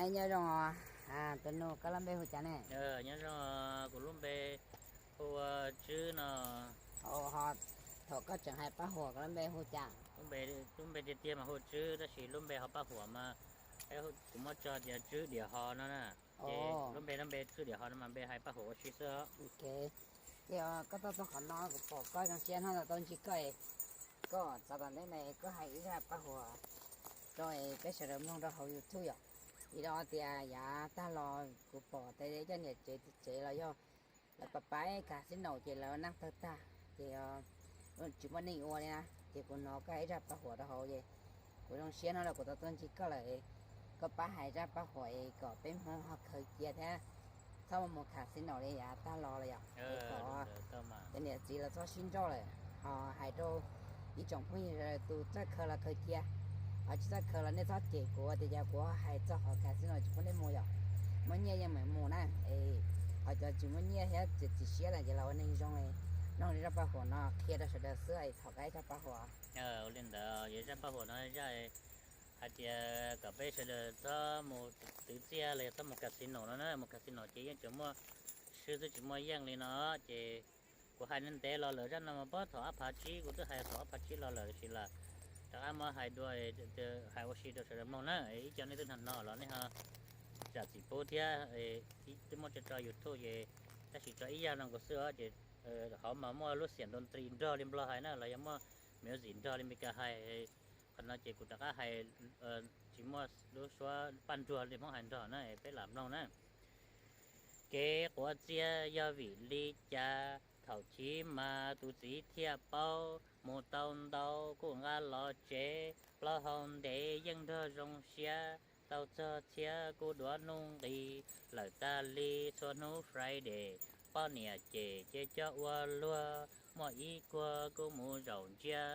Nyob zoo, tus nus koj lub npe hu cas ne? Nyob zoo, kuv lub npe hu ua Tswb no. Ho thaum koj tseem hais paj huam koj lub npe hu cas? Lub npe tiag tiag mas hu Tswb tab sis lub npe hauv paj huam mas kuv muab tso tias Tswb Diam Ho no na. Ces lub npe, lub npe Tswb Diam Ho no mas npe hais paj huam ua si xwb. Ces koj tuaj txog qhov no kuv pom koj zoo siab hnub no tau ntsib koj. Koj txav tom ntej na koj hais ib zaj paj huam rau peb sawv daws mloog rau hauv YouTube yom. Vim rau tias yav tag los kuv pom tej cov niam tsev txiv tsev los yog lawv pab pab casino ces lawv neej tawg tag ces tsis muaj neeg ua li na. Ces kuv hnov koj hais ib zaj paj huam rau hauv ces kuv zoo siab hnub no kuv tau tuaj ntsib koj lawm. Koj pab hais zaj paj huam es kom peb Hmoob ho khaws cia thiab txhob mus casino li yav tag los los yom, es kom cov niam txiv los txhob sib nrauj lawm. Ho hais rau ib tsoom phooj ywg tus txawj khaws los khaws cia, ho tsis txawj khaws los nej txhob cem kuv tias yog kuv hais txog qhov casino tsis pub nej mus yom. Muaj nyiaj yeej meem mus na, es ho cov tsis muaj nyiaj thiab txiav txim siab lawm ces los ua neeg zoo. Mloog li zaj paj huam no qhia rau sawv daws xwb es thov koj ib zaj paj huam. Ua li ntawd, zaj paj huam no zaj hais tias kom peb sawv daws txhob mus twv txiaj los yog txhob mus casino no na, mus casino ces yeej tseem muaj swb xwb tsis muaj yeej li no. Ces kuv hais ntev los lawm zaj no mas pob thaum ob phav tsib, kuv twb hais thaum ob phav tsib los lawm tab sis los rov qab muab hais dua, hais ua si rau sawv daws mloog na. Ib co nej twb hnov hnov los nej ho zam txim pub thiab. Twb muab tso rau YouTube ces tab sis tso ib zaj no nkaus xwb os, ces hauv mas muaj lub xiam nroo ntris nrog li Nplog hais na los yog muaj music nrog li Meskas hais. Qhov no ces kuv rov qab hais, tsis muaj lub suab paj nruag li Hmoob hais nrog na, peb lam mloog na. Kev quav txiaj yog vim li cas? Thaum chiv mas tus txiv thiaj paub, mus tau ntau kuj nqa los tsev, plaub hau ntev yeej nrog zoo siab, tau txog txhiab kuj duav nuj nqis, lawm tag li txhua hnub Friday, poj niam cem ces coj ua luag, muaj ib kuag kuj mus zaum ntsia,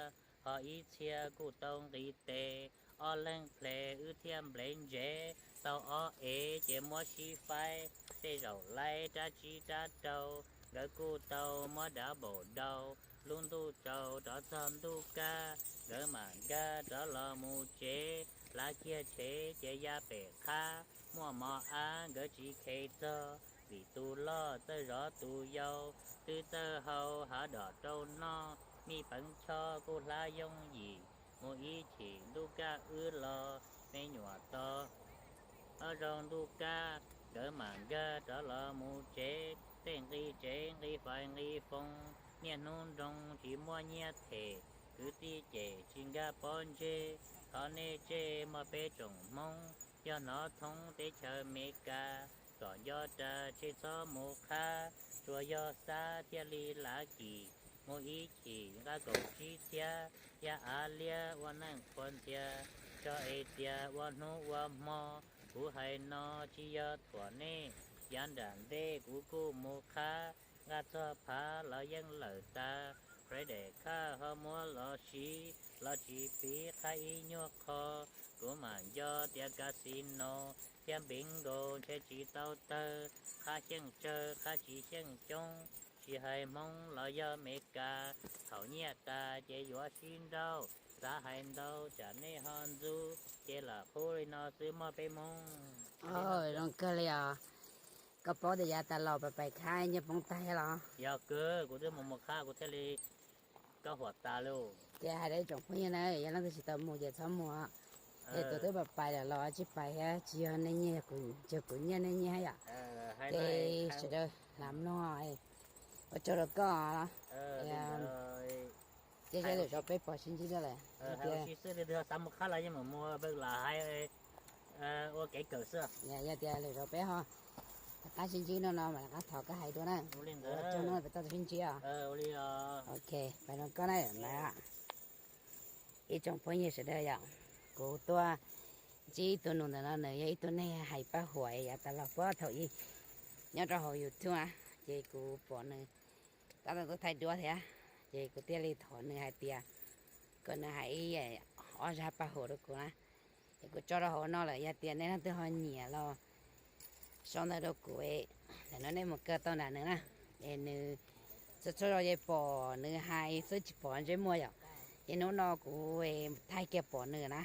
ho ib txhia kuj tau nqis tes, ob leeg ple wb thiaj nplev ntsev, tau ob ev ces muab sib faib, tej zaum laib rab tsib rab rau, nkawd kuj tau muab dav npaum dau, lub ntuj tsaus rov txog ntuj kaj, nkawd mam nkag rov los mus tsev, lav kiag tshev ces ya pem qhab, muaj mos ab nkawd tsis kheev txog, vim tus loj txawj zov tus yau, twb txawj hau hav dom rau noj, mij peev choj kuj hlab yooj yim, mus ib chim ntuj kaj wb los, me nyuam to ob zaug ntuj kaj, nkawd mam nkag rov los mus tsev, tej nqi tsev nqi fais nqi foos, niaj hnub nroo tsis muaj nyiaj them, kwv tij cem tsis nkag pob ntseg, thov nej tseg mog peb tsoom Hmoob, yog hnov thoob teb chaws Meskas, kom nco ras tseg txhob mus qhab, tsuas yog xab thiaj li lav kis, mus ib chim nqa kaum tsib txhiab, ya av liab ua neej qhuas ntxias, tso es tias ua hnub ua hmo, kuv hais no tsis yog thuam nej, yav nram ntej kuv kuj mus qhab, nqa txog phav los yeej lawm tas, Friday khaj ho muab los siv, los tsis piv qhab ib nyuag qho, kuv mam nco tias casino thiab bingo ntshe tsis tau tawg, qhab xyeej tsawg qhab tsis xyeej coob, tsis hais Hmoob los yog Meskas, thaum nyiaj tas ces yuav sib nrauj, xav hais ntau tsam nej ho ntxub, ces lam qub li no xwb mog peb Hmoob. Zoo kawg li os. Koj paub tias yav tas los pais pais khab nyiaj poob tag thiab los? Yog kawg, kuv twb mus mus qhab kuv thiaj li kab huam tas lauj. Ces hais rau ib tsoom phooj ywg na, yog leej twg tsis tau mus ces txhob mus. Es tus twb pais pais lawm los tsis pais thiab, tsis yog nej nyiaj, yog kuv nyiaj nej nyiaj yom. Ces sawv daws lam mloog, ua tsaug rau koj. Ces sawv daws peb pom sib ntsib dua lawm. Xav mus qhab los yeej mus mus lam hais ua kev kawm xwb. Yog tias lwm zaus peb ho rov qab sib ntsib no no mas rov qab thov koj hais dua na. Ua tsaug no peb tau sib ntsib os. Ok, pab zoo koj na. Ib tsoom phooj ywg sawv daws yom, kuv tuaj ntsib ib tug nus ntawm no, nws yog ib tug neeg hais paj huam yav tas los puag thaum ub nyob rau hauv YouTube na, ces kuv pom nws tab tom tuaj thaij duab thiab, ces kuv thiaj li thov nws hais tias kom nws hais ib ob zaj paj huam rau kuv na. Es kuv tso rau hauv no lawm, yog tias nej leej twg ho nyiam los sau ntawv rau kuv, ntawm no nej mus kaw tau nram nws na. Es nws txhua txhua zaus ces pom nws hais xwb tsis pom ntsej muag yom. Ces hnub no kuv thaij kiag pom nws na,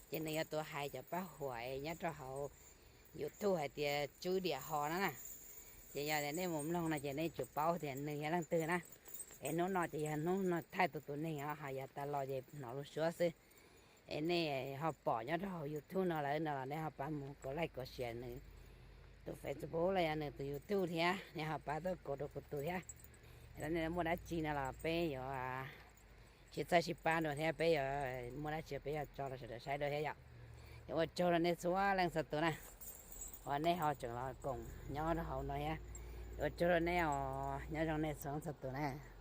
ces nws yog tus hais cov paj huam nyob rau hauv YouTube hais tias Tswb Diam Ho no na. Ces yog nej mus mloog no ces nej tsum paub tias nws yog leej twg na. Es hnub no ces yog hnub no thaij tus tus neeg os, ho yog tas los ces hnov lus Suav xwb. Es nej ho pom nyob rau hauv YouTube no lawm no los nej ho pab mus kom like kom share nws tus Facebook los yog nws tus YouTube thiab, nej ho pab tuaj koom rau kuv tus thiab. Yog nej muaj dab tsi no los peb yuav sib txhawb sib pab dua thiab, peb yuav muaj dab tsi peb yuav tso rau sawv daws saib dua thiab yom. Ces ua tsaug rau nej txhua leej txhua tus na, uas nej ho tseem los koom nyob rau hauv no thiab. Ua tsaug rau nej os, nyob zoo nej txhua leej txhua tus na.